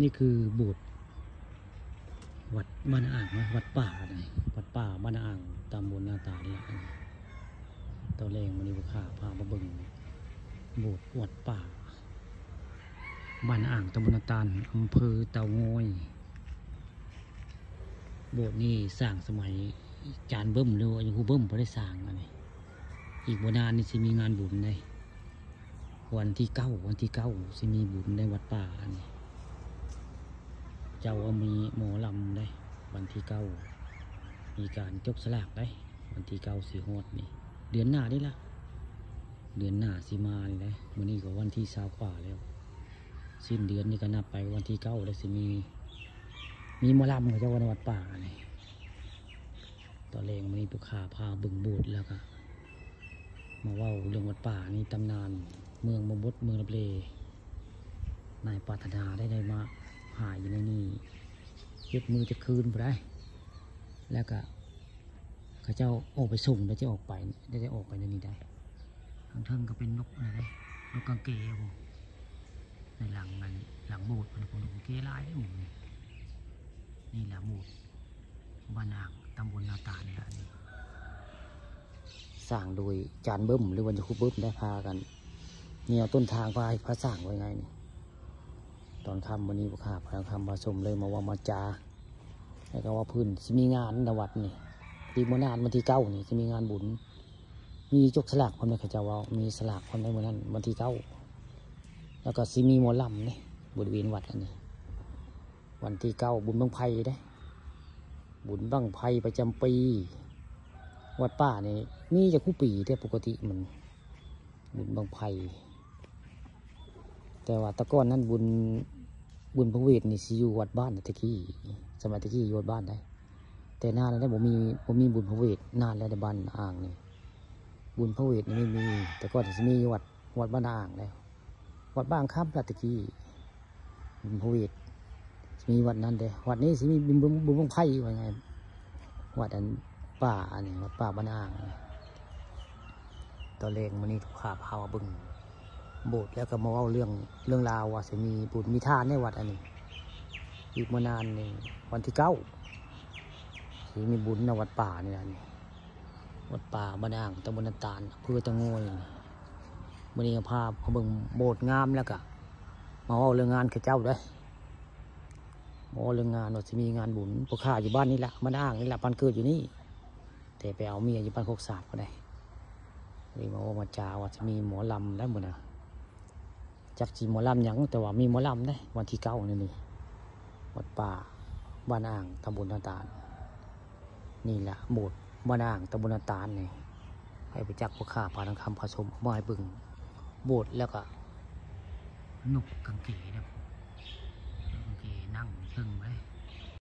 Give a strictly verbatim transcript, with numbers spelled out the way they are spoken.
นี่คือโบสถ์วัดบ้านอ่างนะ วัดป่านะ วัดป่าบ้านอ่าง ตำบลนาตาลละ ตอนแรกวันนี้พาพามาเบิ่งโบสถ์วัดป่าบ้านอ่าง ตำบลนาตาล อำเภอเต่างอย โบสถ์นี่สร้างสมัยจารย์เบิ้ม หรือว่าอยู่ฮูเบิ้มบ่ได้สร้างอันนี้ อีกบ่นานนี่สิมีงานบุญเลย วันที่เก้า วันที่เก้าสิมีบุญในวัดป่าอันนี้ เจ้าว่ามีหมอลำได้ วันที่เก้ามีการจับสลากได้ วันที่เก้าสิฮอดนี่ เดือนหน้าได้ละ เดือนหน้าสิมานี่ได้ มื้อนี้ก็วันที่ซาวกว่าแล้ว สิ้นเดือนนี่ก็นับไปวันที่เก้าแล้วสิมี มีหมอลำเขาเจ้าว่าในวัดป่านี่ ตอนแรกมื้อนี้พาพาเบิ่งโบสถ์แล้วก็ มาเว้าเรื่องวัดป่านี่ ตำนานเมืองบ่บด เมืองลับเล นายปรารถนาได้ ได้มาหาอยู่ในนี่ เจ็ดมื้อเจ็ดคืนพุ้นได้ แล้วก็เขาเจ้าออกไปส่ง แล้วจะออกไป ได้ ได้ออกไปในนี้ได้ ข้างเทิงก็เป็นนกอะไรนะ นกกังเกพุ้น ในหลังนั้น หลังโบสถ์พุ้น นกกังเกหลายเด้หมู่นี่ นี่แหละโบสถ์บ้านอ่าง ตำบลนาตาลนี่ล่ะนี่ สร้างโดยจารย์เบิ้ม หรือว่าอยู่ฮูเบิ้มได้พากัน แนวต้นทางพา พาสร้างไว้ไงนี่ ตอนค่ำวันนี้พา พาค่ำพาชมเลยมาเว้ามาจา แล้วก็ว่าพื้นสิมีงานในวัดนี่ อีกบ่นานวันที่เก้านี่สิมีงานบุญ มีจับสลากพร้อมนะ เขาเจ้าว่ามีสลากพร้อมในมื้อนั้น วันที่เก้า แล้วก็สิมีหมอลำนี่ บริเวณวัดอันนี้ วันที่เก้าบุญบั้งไฟเด้ บุญบั้งไฟประจำปี วัดป่านี่มีจักคู่ปี แต่ปกติมัน บุญบั้งไฟ แต่ว่าแต่ก่อนนั้นบุญ บุญพระเวทนี่สิอยู่วัดบ้านตะกี้ สมัยตะกี้อยู่วัดบ้านได้ แต่นานแล้วบ่มี บ่มีบุญพระเวท นานแล้วในบ้านอ่างนี่ บุญพระเวทนี่ไม่มี แต่ก่อนสิมีอยู่วัด วัดบ้านอ่างแล้ว วัดบ้านคำละตะกี้ บุญพระเวท สิมีวัดนั้นเด้ วัดนี้สิมีบุญ บุญ บุญบั้งไฟว่าไง วัดอันป่าอันนี้ วัดป่าบ้านอ่าง ตอนแรกมื้อนี้พาพามาเบิ่งโบสถ์ แล้วก็มาเว้าเรื่อง เรื่องราวว่าสิมีบุญมีทานในวัดอันนี้ อีกบ่นานนี่วันที่เก้าสิมีบุญในวัดป่านี่ล่ะนี่ วัดป่าบ้านอ่าง ตำบลนาตาล อำเภอเต่างอย มื้อนี้พามาเบิ่งโบสถ์งาม แล้วก็มาเว้าเรื่องงานเขาเจ้าเด้ มาเว้าเรื่องงานว่าสิมีงานบุญ พวกข้าอยู่บ้านนี่ล่ะ บ้านอ่างนี่ล่ะ บ้านเกิดอยู่นี่ แต่ไปเอาเมียอยู่บ้านโคกสาบก็ได้ เลยมาเว้ามาจาว่าสิมีหมอลำได้มื้อนะ จักสิหมอลำหยัง แต่ว่ามีหมอลำเด้ วันที่เก้านี่นี่ วัดป่าบ้านอ่าง ตำบลนาตาล นี่ล่ะโบสถ์บ้านอ่าง ตำบลนาตาลนี่ ให้ไปจักพวกข้าพาทองคำพาชม เอามาให้เบิ่งโบสถ์ แล้วก็นกกังเกเด้อ นกกังเกนั่งเทิงไว้